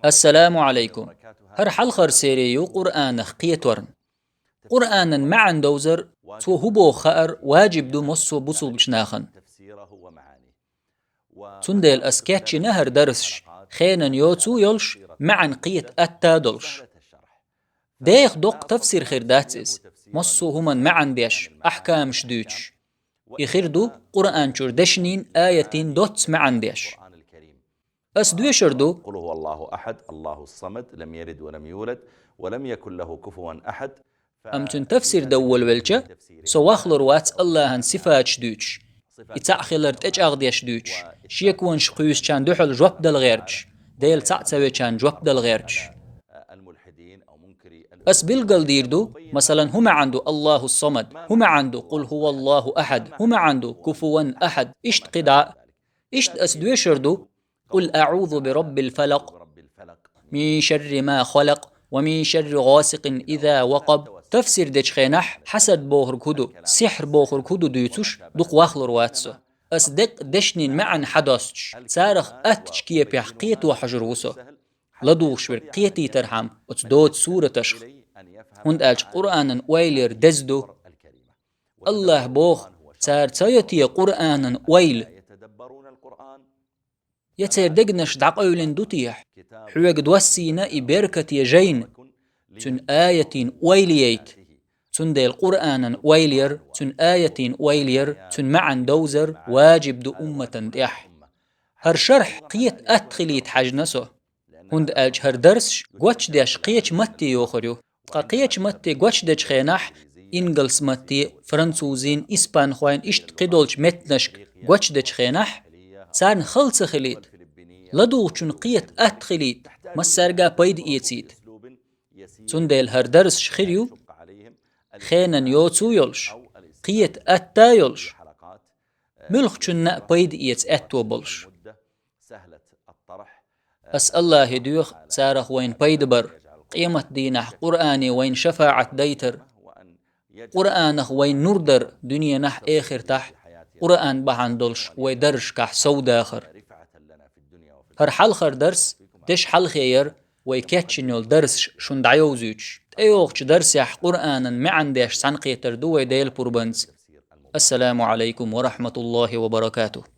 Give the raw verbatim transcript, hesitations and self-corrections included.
Ассаламу Ӏалайкум. ХӀара хьалхара серия ю Къуръанах кхеторна. Къуръанан маьӀна довзар, цо хӀун боху хаар, важиб ду массо а бусулбачу нахана. Цундела ас кечйина хӀара дарсаш, хенан йоцу йолуш, маьӀна кхета атта а долуш. Деха доккха тафсир хир дац иза, массо а хӀуманна маьӀна деш, ахькамаш дуьйцуш. И хир ду Къуръан чуьра дешнийн, аятийн доцца маьӀна деш. Ас доьшур ду. قل هو الله أحد، الله الصمد، لم يلد ولم يولد، ولم يكن له كفوا أحد. Амма цуьнан тафсир дан волавелча, со вахлур вац АллахӀан сифаташ дуьйцуш. И цхьаъ хилар тӀечӀагӀдеш дуьйцуш, шеконаш кхуьйсучарна дуьхьал жоп дала гӀерташ, Дела цхьаъ ца вечарна жоп дала гӀерташ. Ас билгал дийр ду, масалан, хӀун маьӀна ду Аллаху Самад, хӀун маьӀна ду Къул хӀува Аллаху Ахьад, хӀун маьӀна ду Куфуван Ахьад, иштта кхидӀа а. Иштта ас доьшур ду: قل أعوذ برب الفلق، من شر ما خلق، ومن شر غاسق إذا وقب. Тафсир дечу хенахь хьасад бохург хӀун ду, сихьр бохург хӀун ду дуьйцуш, дукха вахлур вац со. Ас деккъа дешнийн маьӀна хьадоссуш, царах аттачу кепехь кхето хьожур ву со. ЛадугӀуш верг кхетийтархьама оцу доцу сураташха. ХӀунда аьлча Къуръанан ойла яр деза ду. АллахӀа боху: «Цара ца йо те Къуръанан ойла? Я церан дегнаш дӀакъевлина ду те? Хьоьга доссийна и беркате жайна, цуьнан аятийн ойла яйта». Цундела Къуръанан ойла яр, цуьнан аятийн ойла яр, цуьнан маьӀна довзар важиб ду умматана тӀехь. ХӀара шархь кхета атта хилийта хьаьжна со. ХӀунда аьлча хӀара дарсаш гочдеш кхечу матте йохур ю. Ткъа кхечу матте гочдечу хенахь, ингалс матте, французийн, испанхойн, иштта кхидолчу меттанашка гочдечу хенахь, царна хала ца хилийта. ЛадугӀучунна кхета атта хилийта, массаьрга а пайда эцийта. Цундела хӀара дарсаш хир ю хенан йоцу йолуш, кхета атта а йолуш, муьлххачунна а пайда эца аьтто болуш. Ас АллахӀе доьху царах вайна пайда бар, къематдийнахь Къуръане вайна шафаӀат дайтар, Къуръанах вайна нур дар дуьненахь а, эхартахь а, Къуръан бахьана долуш вай даржашкахь совдахар. ХӀара хьалхара дарс, деш хьалхе яр, вай кечйина йолу дарсаш шуна дӀайовзуьйтуш. ТӀейогӀучу дарсехь Къуръанан маьӀна деш цхьаьнакхетар ду вай Делан пурбанца. Ассаламу Ӏалайкум ва рахьматуллахӀи ва баракатухӀ.